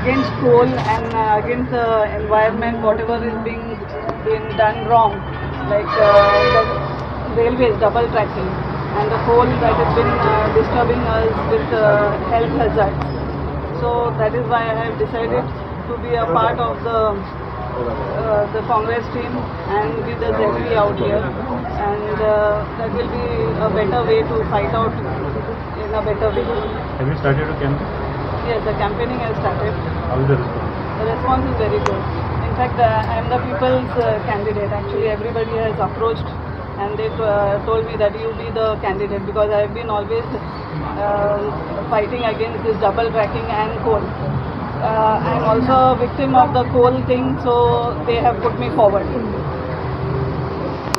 against coal and against the environment, whatever is being been done wrong, like the railways double tracking and the coal that has been disturbing us with health hazards. So that is why I have decided to be a part of the Congress team and be the ZP out here, and that will be a better way to fight out in a better way. Have you started to campaign? Yes, the campaigning has started. How is the response? The response is very good. In fact, I am the people's candidate. Actually, everybody has approached and they told me that you be the candidate because I have been always fighting against this double tracking and coal. I am also a victim of the coal thing, so they have put me forward.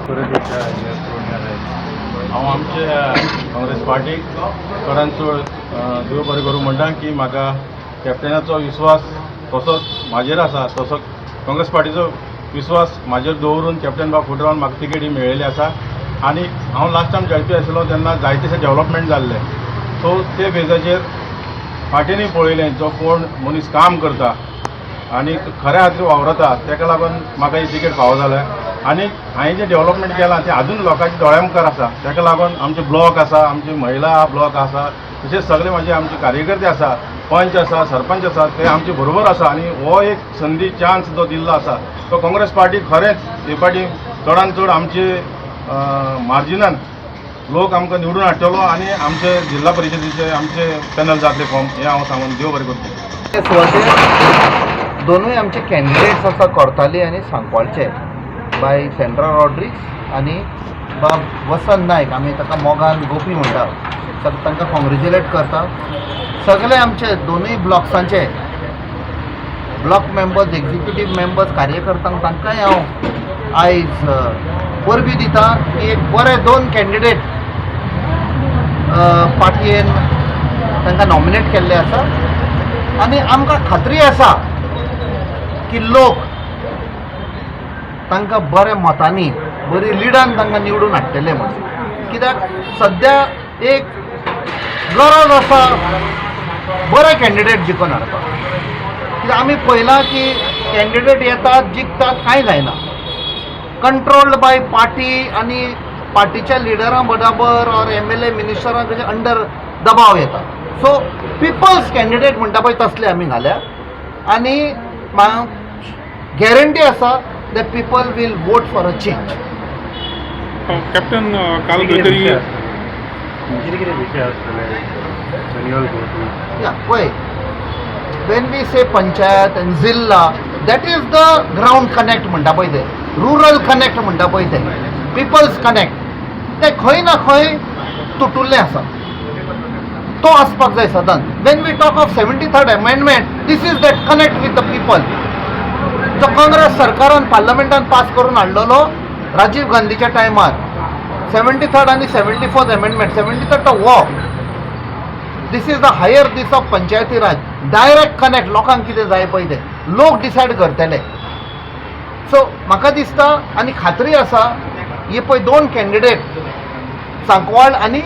परत एकदा हे करून येणार. हांव आमचे काँग्रेस पार्टीक चडान चड देव बरें करूं म्हणटा की म्हाका कॅप्टनाचो विस्वास तसोच म्हाजेर आसा, तसो काँग्रेस पार्टीचो विस्वास म्हाजेर दवरून कॅप्टन बाब फुडरावन म्हाका तिकेटी मेळिल्ली आसा. आनी हांव लास्ट टायम जेडपी आशिल्लो तेन्ना जायतेशे डेवलपमेंट जाल्ले, सो ते बेजाचेर पार्टीनी पळयलें जो कोण मनीस काम करता आनी खऱ्या खातीर वावरता तेका लागून म्हाका ही तिकेट फावो जाल्या. आनी हांवें जें डेवलपमेंट केलां तें आजून लोकांच्या दोळ्या मुखार आसा. तेका लागून आमचे ब्लॉक आसा, आमची महिला ब्लॉक आसा, तशेंच सगळे म्हाजे आमचे कार्यकर्ते आसा, पंच आसा, सरपंच आसा, ते आमचे बरोबर आसा. आनी हो एक संदी चान्स जो दिल्लो आसा तो काँग्रेस पार्टी खरेंच हे पाटी चडान चड आमचे मार्जिनान लोक आमकां निवडून हाडटलो आनी आमचे जिल्हा परिशदेचे आमचे पॅनल जातले फॉर्म, हें हांव सांगून देव बरें करता. ते सुवातेर दोनूय आमचे कॅन्डिडेट्स आसा, कोर्ताली आनी सांकवाळचे, बाय सेंड्रा रॉड्रिक्स आनी बाब वसंत नायक, आमी ताका मोगान गोपी म्हणटा. तांकां कॉंग्रेच्युलेट करता. सगळे आमचे दोनूय ब्लॉक्सांचे ब्लॉक मेंबर्स, एक्झिक्युटीव मेंबर्स, कार्यकर्त्यांक तांकांय हांव आयज परबीं दिता की एक बरे दोन कॅन्डिडेट पार्टयेन तांकां नॉमिनेट केल्ले आसा आनी आमकां खात्री आसा की लोक तांकां बऱ्या मतांनी, बरी लिडान तांकां निवडून हाडटले म्हणून. कित्याक सद्या एक गरज आसा बरे कॅन्डिडेट जिखून हाडपाक, कित्याक आमी पळयलां की कॅन्डिडेट येतात, जिखतात, कांय जायना. कंट्रोल्ड बाय पार्टी आनी पार्टीच्या लिडरां बराबर ऑर एमएलए, मिनिस्टरां कशे अंडर दबाव येता. सो पिपल्स कॅन्डिडेट म्हणटा पळय, तसले आमी घाल्या आनी म्हाका गॅरंटी आसा that people will vote for a change. Captain, काल खंय तरी कितें कितें विशय आसतले when you all go to Yeah, पळय, when we say panchayat and zilla, that is the ground connect म्हणटा पळय ते, रुरल कनेक्ट म्हणटा पळय ते, पिपल्स कनेक्ट, ते खंय ना खंय तुटुल्लें आसा. तो आसपाक जाय सदांच. When we talk of 73rd amendment, this is that connect with the people जो काँग्रेस सरकारान पार्लमेंटान पास करून हाडलेलो राजीव गांधीच्या टायमार, 73rd आनी 74th amendment. 73rd तो हो, this is the higher this of Panchayati Raj, direct connect. लोकांक कितें जाय पळय तें लोक डिसायड करतले. सो म्हाका दिसता आनी खात्री आसा, हे पळय दोन कॅन्डिडेट सांकवाळ आनी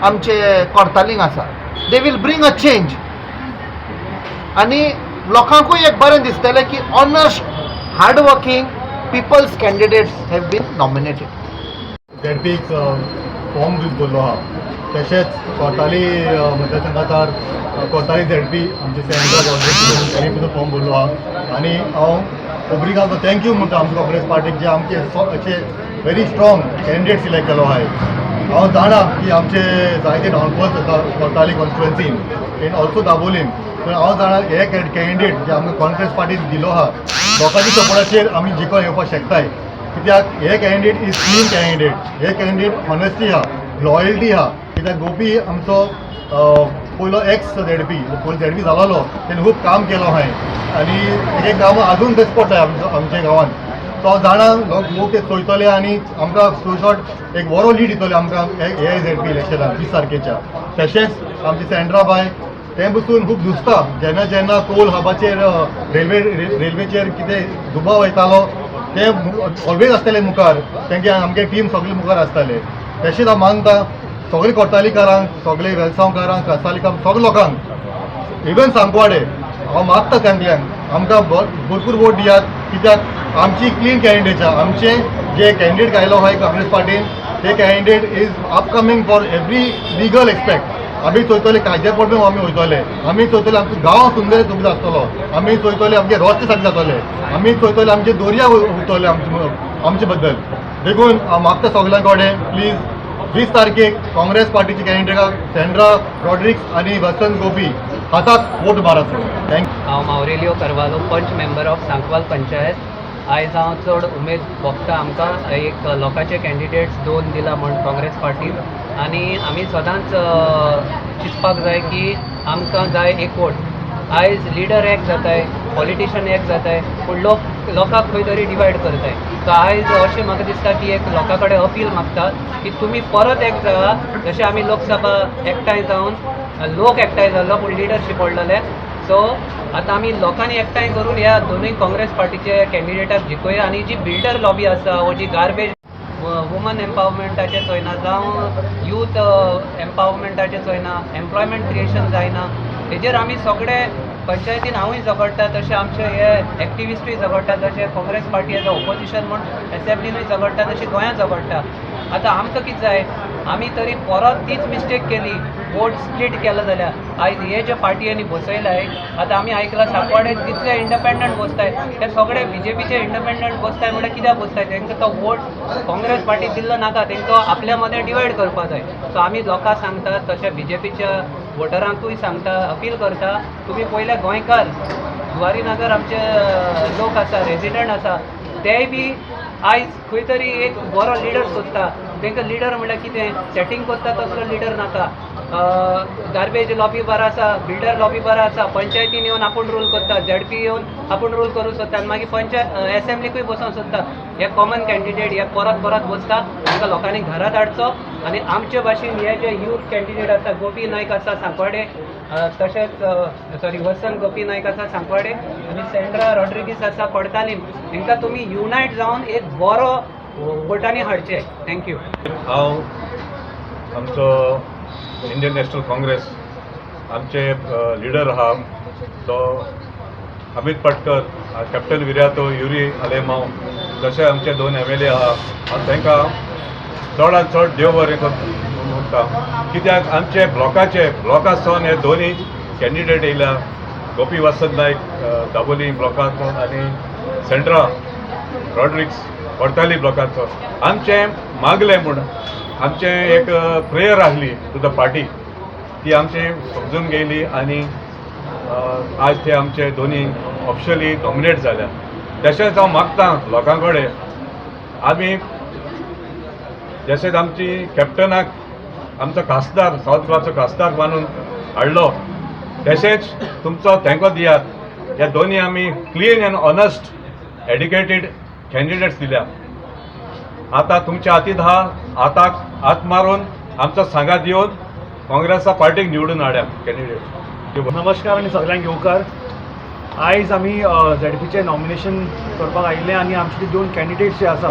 आमचे कोर्तालींग आसा, they will bring a change आनी लोकांकूय एक बरें दिसतलें की honest, hard working people's candidates have been nominated. झेडपीक फॉर्म भरलो आहा. तशेंच कोर्ताली मतदारसंघातार कोर्ताली झेडपी आमचे सेंड्रा रॉड्रिक्स तांणी सुद्दां फॉर्म भरलो आहा. आनी हांव ओब्रिगाक thank you म्हणटा आमच्या काँग्रेस पार्टीक, जे आमचे अशे व्हेरी स्ट्रॉंग कॅन्डिडेट सिलेक्ट केलो आहाय. हांव जाणा की आमचे जायते डाउनफॉल्स जाता कोर्ताली कॉन्स्टिट्युएन्सीन एंड ऑल्सो दाबोलीम, पूण हांव जाणा हे कॅन्डिडेट जे आमकां काँग्रेस पार्टीन दिलो आहा, लोकांच्या सपोर्टाचेर आमी जिखोन येवपाक शकताय. कित्याक हे कॅन्डिडेट is clean candidate, हे कॅन्डिडेट ऑनेस्टी आहा, लॉयल्टी आहा. कित्याक गोपी आमचो पयलो एक्स झेडपी, पयलो झेडपी जालोलो, तेणें खूब काम केलो आहाय आनी तेगे कामां आजून दिश्टी पडटा आमच्या आमच्या गांवांत. सो हांव जाणा लोक लोक ते चोयतले आनी आमकां सो शॉर्ट एक बरो लीड दितले आमकां हे झेडपी इलेक्शनाक 20 तारखेच्या. तशेंच आमची सेंड्रा बाय, तें बसून खूब झुजता. जेन्ना जेन्ना कोल हबाचेर, रेल्वेचेर कितें दुबाव येतालो, ते ऑलवेज आसताले मुखार. तेंगे आमगे टीम सगळे मुखार आसताले. तशेंच हांव मानता सगळे कोर्तालीकारांक, सगळे वेलसांवकारांक, कासालिकारांक, सगळे लोकांक, इवन सांकवाडे हांव हांव मागता सगल्यांक आमकां भरपूर वोट दियात, कित्याक आमची क्लीन कॅन्डिडेट आहा. आमचे जे कॅन्डिडेट घायलो आहाय काँग्रेस पार्टीन, ते candidate is upcoming for every legal aspect. आमी चोयतले कायद्या प्रमाणे आमी वयतले. आमी चोयतले आमचो गांव सुंदर तुमकां आसतलो. आमी चोयतले आमचे रस्ते सारके जातले. आमी चोयतले आमचे दर्या उरतले आमचे आमचे बद्दल. देखून हांव मागता सगल्यां कडेन, प्लीज 20 तारखेक काँग्रेस पार्टीचे कॅन्डिडेटाक सेंड्रा रॉड्रिक्स आनी वसंत गोपी हाताक वोट मारात. Thank you. हांव मावरेलियो कार्वालो, पंच मेंबर ऑफ सांकवाल पंचायत. आयज हांव चड उमेद भोगता, आमकां एक लोकांचे कॅन्डिडेट्स दोन दिला म्हण काँग्रेस पार्टीन. आनी आमी सदांच चिंतपाक जाय की आमकां जाय एकवट. आयज लिडर एक जाताय, पॉलिटिशन एक जाताय, पूण लोक लोकांक खंय तरी डिवायड करताय. सो आयज अशें म्हाका दिसता की एक लोकां कडेन अपील मागता की तुमी परत एक जावा, जशें आमी लोकसभा एकठांय जावन लोक एकठांय जाल्लो, पूण लिडरशीप पडलेले. सो आतां आमी लोकांनी एकठांय करून ह्या दोनूय काँग्रेस पार्टीचे कॅन्डिडेटाक जिखोवया. आनी जी बिल्डर लॉबी आसा वो जी गार्बेज, वुमन एम्पावरमेंटाचें चोयना जावं यूथ एम्पावरमेंटाचें चोयना, एम्प्लॉयमेंट क्रिएशन जायना, हेजेर आमी सगळे पंचायतीन हांवूय झगडटा, तशें आमचे हे एक्टिविस्टूय झगडटा, तशें Congress party as a opposition म्हूण एसेंब्लीनूय झगडटा, तशें गोंयांत झगडटा. आतां आमकां कितें जाय? आमी तरी परत तीच मिस्टेक केली, वोट स्प्लीट केलो जाल्यार आयज हे जे पार्टयांनी बसयलाय, आतां आमी आयकलां सांकवाडे तितले इंडिपेंडंट बसताय, ते सगळे बीजेपीचे इंडिपेंडंट बसताय. म्हणल्यार कित्याक बसताय? तांकां तो वोट काँग्रेस पार्टी दिल्लो नाका, तांकां आपल्या मदें डिवायड करपा जाय. सो आमी लोकांक सांगता, तशें बीजेपीच्या वोटरांकूय सांगता, अपील करता, तुमी पयले गोंयकार, जुवारी नगर आमचे लोक आसा, रेजिडंट आसा, तेय बी आयज खंय तरी एक बरो लिडर सोदता. तांकां लिडर म्हणल्यार कितें सेटींग करता तसलो लिडर नाका. गार्बेज लॉबी बरो आसा, बिल्डर लॉबी बरो आसा, पंचायतीन येवन आपूण रूल करता, झेडपी येवन आपूण रूल करूंक सोदता आनी मागीर पंचायत एसेंब्लीकूय बसोंक सोदता. हे कॉमन कॅन्डिडेट हे परत परत बसता, तांकां लोकांनी घरात हाडचो. आनी आमचे भाशेन हे जे यूथ कॅन्डिडेट आसा, गोपी नायक आसा सांकवाडे, तशेंच, सॉरी, वसंत गोपी नायक आसा सांकवाडे आनी सेंड्रा रॉड्रिगीस आसा कोडतालीम, हांकां तुमी युनायट जावन एक बरो वोटांनी हाडचे. Thank you. हांव आमचो इंडियन नॅशनल काँग्रेस आमचे लिडर आहा तो अमित पाटकर, कॅप्टन विर्यातो युरी आलेमाव, तशें आमचे दोन एमएलए आहा. हांव तांकां चडान चड देव बरें म्हणटा, कित्याक आमचे ब्लॉकाचे ब्लॉका सावन हे दोनूय कॅन्डिडेट येयल्या, गोपी वसंत नायक दाबोली ब्लॉकाचो आनी सेंड्रा रॉड्रिक्स कोर्ताली ब्लॉकाचो. आमचें मागलें म्हूण आमचें एक प्रेयर आहली टू the party, ती आमची समजून गेली आनी आज ते आमचे दोनी ऑफिशियली नॉमिनेट जाल्या. तशेंच हांव मागता लोकां कडेन, आमी जशेंच आमची कॅप्टनाक आमचो खासदार, सावथ गोवाचो खासदार मानून हाडलो, तशेंच तुमचो तेंको दियात. ह्या दोनी आमी clean and honest educated candidates दिल्या. आतां तुमच्या हातींत आहा. हाताक हात मारून आमचो सांगात दिवन काँग्रेसा पार्टीक निवडून हाड्या कॅन्डिडेट. नमस्कार आनी सगळ्यांक येवकार. आयज आमी झेडपीचें नॉमिनेशन करपाक आयिल्ले आनी आमचे जे दोन कॅन्डिडेट्स जे आसा,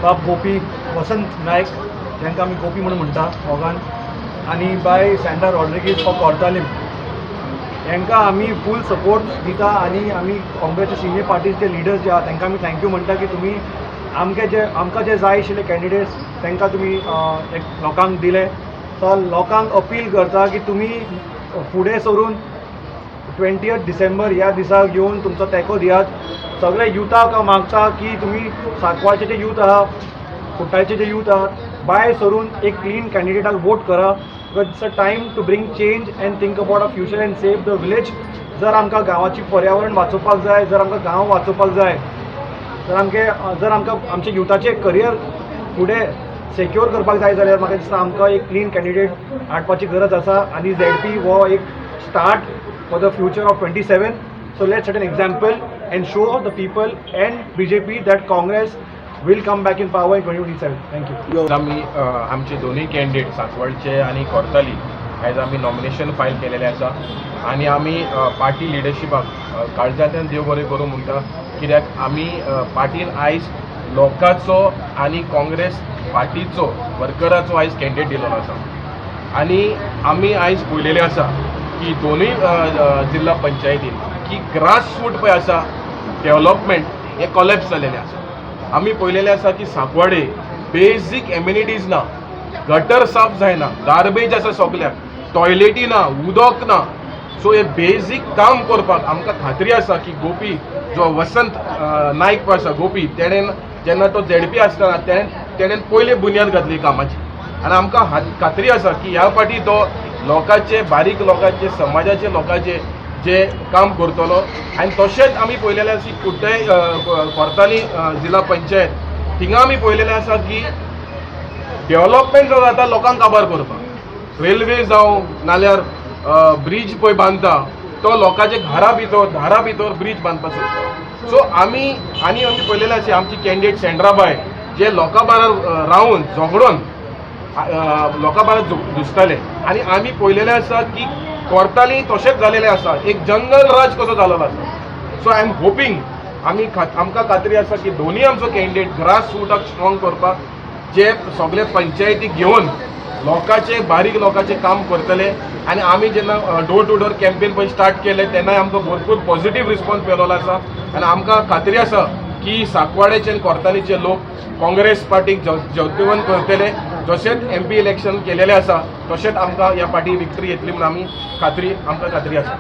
बाब गोपी वसंत नायक, जांकां आमी गोपी म्हणून म्हणटा मोगान, आनी बाय सँड्रा रॉड्रिगीज फॉर कोर्तालीम, हांकां आमी फूल सपोर्ट दिता. आनी आमी काँग्रेसचे सिनियर पार्टीचे लिडर्स जे आहा तांकां आमी thank you म्हणटा की तुमी आमचे जे आमकां जे जाय आशिल्ले कॅन्डिडेट्स तांकां तुमी एक लोकांक दिले. सो लोकांक अपील करता की तुमी फुडें सरून 20 डिसेंबर ह्या दिसाक येवन तुमचो तेंको दियात. सगळे युथाक हांव मागता की तुमी सांकवाळचे जे यूथ आहा, कुट्टाळचे जे यूथ आहा, भायर सरून एक क्लीन कॅन्डिडेटाक वोट करा, because it's a time to bring change and think about a future and save the village. जर आमकां गांवाची पर्यावरण वाचोवपाक जाय, जर आमकां गांव वाचोवपाक जाय, जर आमकां आमच्या युथाचें करियर फुडें सेक्योर करपाक जाय जाल्यार म्हाका दिसता आमकां एक क्लीन कॅन्डिडेट हाडपाची गरज आसा. आनी झेडपी हो एक start for the future of 27. So let set an example and show the people and BJP that Congress will come back in power in 2027. Thank you. आमी आमचे दोनूय कॅन्डिडेट सांकवाळचे आनी कोर्ताली आयज आमी नॉमिनेशन फायल केलेलें आसा. आनी आमी पार्टी लिडरशिपाक काळजांतल्यान देव बरें करूं म्हणटा, कित्याक आमी पार्टीन आयज लोकांचो आनी काँग्रेस पार्टीचो वर्कराचो आयज कॅन्डिडेट दिलेलो आसा. आनी आमी आयज पळयलेलें आसा की दोनूय जिल्हा पंचायतीन की ग्रास रूट पळय आसा, डेव्हलपमेंट हें कॉलेप्स जालेलें आसा. आमी पळयलेलें आसा की सांकवाळे बेजीक एमिनिटीज ना, गटर साफ जायना, गार्बेज आसा सगल्याक, टॉयलेटी ना, उदक ना. सो हे बेजीक काम करपाक आमकां खात्री आसा की गोपी जो वसंत नायक पळय आसा गोपी, तेणेन जेन्ना तो झेडपी आसतना तेणेन पयली बुन्याद घातली कामाची आनी आमकां खात्री आसा की ह्या फावटी तो लोकांचे, बारीक लोकांचे, समाजाचे लोकांचे जे काम करतलो. आनी तशेंच आमी पळयलेलें आसा की कुडटय, कोर्ताली जिल्हा पंचायत, थिंगा आमी पळयलेलें आसा की डेव्हलपमेंट जो जाता लोकांक काबार करपाक, रेल्वे जावं नाल्यार ब्रीज पळय बांदता तो लोकांच्या घरा भितर, दारा भितर ब्रीज बांदपाक सोदता. सो आमी आनी आमी पळयलेलें आसा, आमची कॅन्डिडेट सेंड्राबाय जे लोकां बाराबर रावन झगडोन लोकां बाराबर झुजताले आनी आमी पळयलेलें आसा की कोर्ताली तशेंच जालेलें आसा, एक जंगल राज कसो जालेलो आसा. सो I am hoping, आमी आमकां खात्री आसा की दोनूय आमचो कॅन्डिडेट ग्रास रुटाक स्ट्रॉंग करपाक जे सगळे पंचायती घेवन लोकांचे, बारीक लोकांचे काम करतले. आनी आमी जेन्ना डोर टू डोर कॅम्पेन पळय स्टार्ट केले तेन्नाय आमकां भरपूर पॉझिटीव रिस्पॉन्स मेळिल्लो आसा आनी आमकां खात्री आसा की सांकवाडेचे आनी कोर्तालीचे लोक काँग्रेस पार्टीक जैतिवंत करतले. जशेंच एमपी इलेक्शन केलेलें आसा तशेंच आमकां ह्या पार्टी विक्ट्री येतली म्हूण आमी खात्री आमकां खात्री आसा.